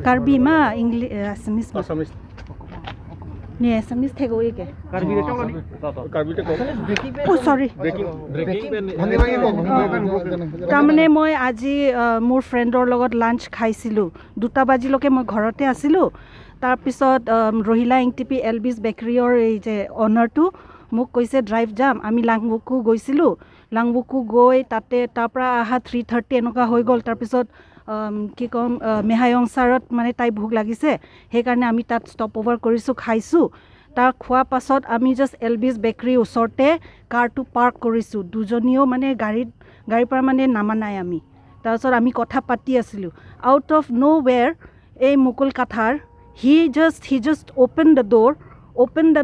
কাৰ্বি মা English Assamese? Assamese. নে Assamese থেগৈকে? কাৰ্বিতে কওক। অ' চৰি। ভাঙি ভাঙি কওক। তাৰমানে মই আজি মোৰ ফ্ৰেণ্ডৰ লগত লাঞ্চ খাইছিলোঁ। 2টা বাজিলৈকে মই ঘৰতে আছিলোঁ। তাৰপিছত ৰহিলা এংটিপি এলবিছ বেকাৰীৰ এই যে অ'নাৰটো মোক কৈছে, ড্ৰাইভ যাম। আমি লাংবুকু গৈছিলোঁ। লাংবুকু গৈ তাতে তাৰ পৰা অহা 3:30 এনেকুৱা হৈ গ'ল। তাৰপিছত কি ক'ম, মেহায়ংচাৰত মানে তাই ভোক লাগিছে, সেইকাৰণে আমি তাত ষ্টপ অভাৰ কৰিছোঁ, খাইছোঁ। তাৰ খোৱা পাছত আমি জাষ্ট এলবিছ বেকাৰীৰ ওচৰতে কাৰটো পাৰ্ক কৰিছোঁ। দুজনীও মানে গাড়ীৰ পৰা মানে নামা নাই আমি। তাৰপিছত আমি কথা পাতি আছিলোঁ। আউট অফ ন' ৱেৰ এই Mukul Kathar, he just open the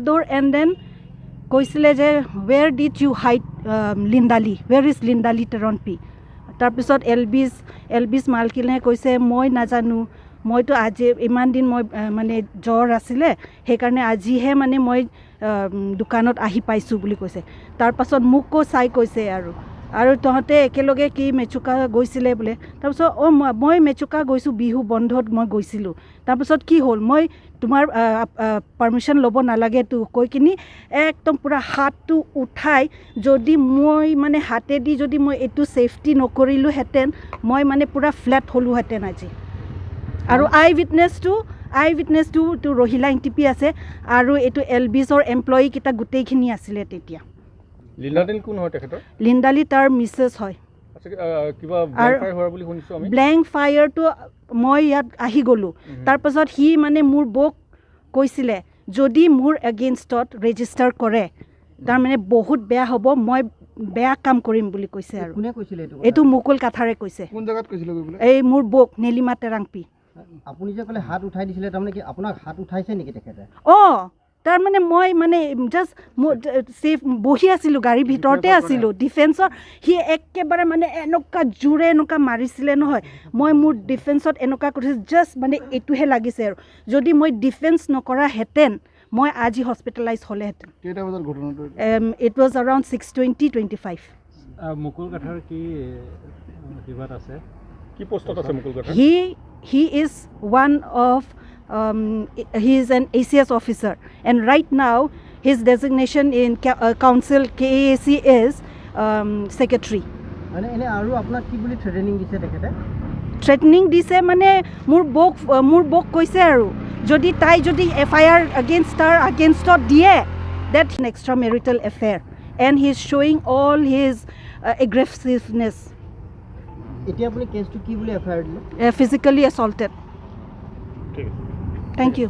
door and then কৈছিলে যে, "Where did you hide Lindali? Where is Lindali Teronpi?" তাৰপিছত এলবিছ মালকিনে কৈছে, মই নাজানো, মইতো আজি ইমান দিন মই মানে জ্বৰ আছিলে, সেইকাৰণে আজিহে মানে মই দোকানত আহি পাইছোঁ বুলি কৈছে। তাৰপাছত মোকো চাই কৈছে আৰু তহঁতে একেলগে কি মেচুকা গৈছিলে বোলে। তাৰপিছত অঁ, মই মেচুকা গৈছোঁ, বিহু বন্ধত মই গৈছিলোঁ। তাৰপিছত কি হ'ল? মই তোমাৰ পাৰ্মিশ্যন ল'ব নালাগেতো কৈ কিনি একদম পূৰা হাতটো উঠাই, যদি মই মানে হাতেদি যদি মই এইটো ছেফটি নকৰিলোহেঁতেন, মই মানে পূৰা ফ্লেট হ'লোহেঁতেন আজি। আৰু আই উইটনেছটো এইটো ৰহিলা এংটিপি আছে আৰু এইটো এল বিছৰ এমপ্লয়ীকেইটা গোটেইখিনি আছিলে তেতিয়া। লিণ্ডালি কোন হয় তেখেতৰ? লিণ্ডালি তাৰ মিছেছ হয়। আচ্ছা, কিবা ব্লেংক ফায়াৰ হোৱা বুলি শুনিছোঁ আমি। ব্লেংক ফায়াৰটো মই ইয়াত আহি গ'লোঁ। তাৰপাছত সি মানে মোৰ বৌক কৈছিলে, যদি মোৰ এগেইনষ্টত ৰেজিষ্টাৰ কৰে, তাৰমানে বহুত বেয়া হ'ব, মই বেয়া কাম কৰিম বুলি কৈছে। আৰু কোনে কৈছিলে এইটো কথা? এইটো মুকুল কাথাৰে কৈছে। কোন জেগাত কৈছিলে গৈ পেলাই? এই মোৰ বৌক, নীলিমা তেৰাংপি। আপুনি যে ক'লে হাত উঠাই দিছিলে, তাৰমানে কি আপোনাক হাত উঠাইছে নেকি তেখেতে? অঁ, তাৰমানে মই মানে জাষ্ট মোৰ ছেফ বহি আছিলোঁ, গাড়ীৰ ভিতৰতে আছিলোঁ। ডিফেন্সৰ সি একেবাৰে মানে এনেকুৱা জোৰে এনেকুৱা মাৰিছিলে নহয়, মই মোৰ ডিফেন্সত এনেকুৱা কৰিছোঁ, জাষ্ট মানে এইটোহে লাগিছে। আৰু যদি মই ডিফেন্স নকৰাহেঁতেন, মই আজি হস্পিটেলাইজ হ'লেহেঁতেন। কেইটা বজাত ঘটনাটো এইটো? It was around 6:20, 25. Mukul Kathar কি কিবাত আছে? কি পোষ্টত আছে Mukul Kathar? He is one of he is an ACS officer and right now his designation in council KAAC is secretary. মানে এনে আৰু আপোনাক কি বুলি থ্ৰেটেনিং দিছে তেখেতে? থ্ৰেটনিং দিছে মানে মোৰ বৌক কৈছে আৰু যদি তাই যদি এফআইআৰ আগেইনষ্ট তাৰ আগেইনষ্টত দিয়ে, that extra marital affair and he is showing all his aggressiveness. এতিয়া আপুনি কেছটো কি বুলি এফ I R দিলে? Physically assaulted. ঠিক আছে। Thank you.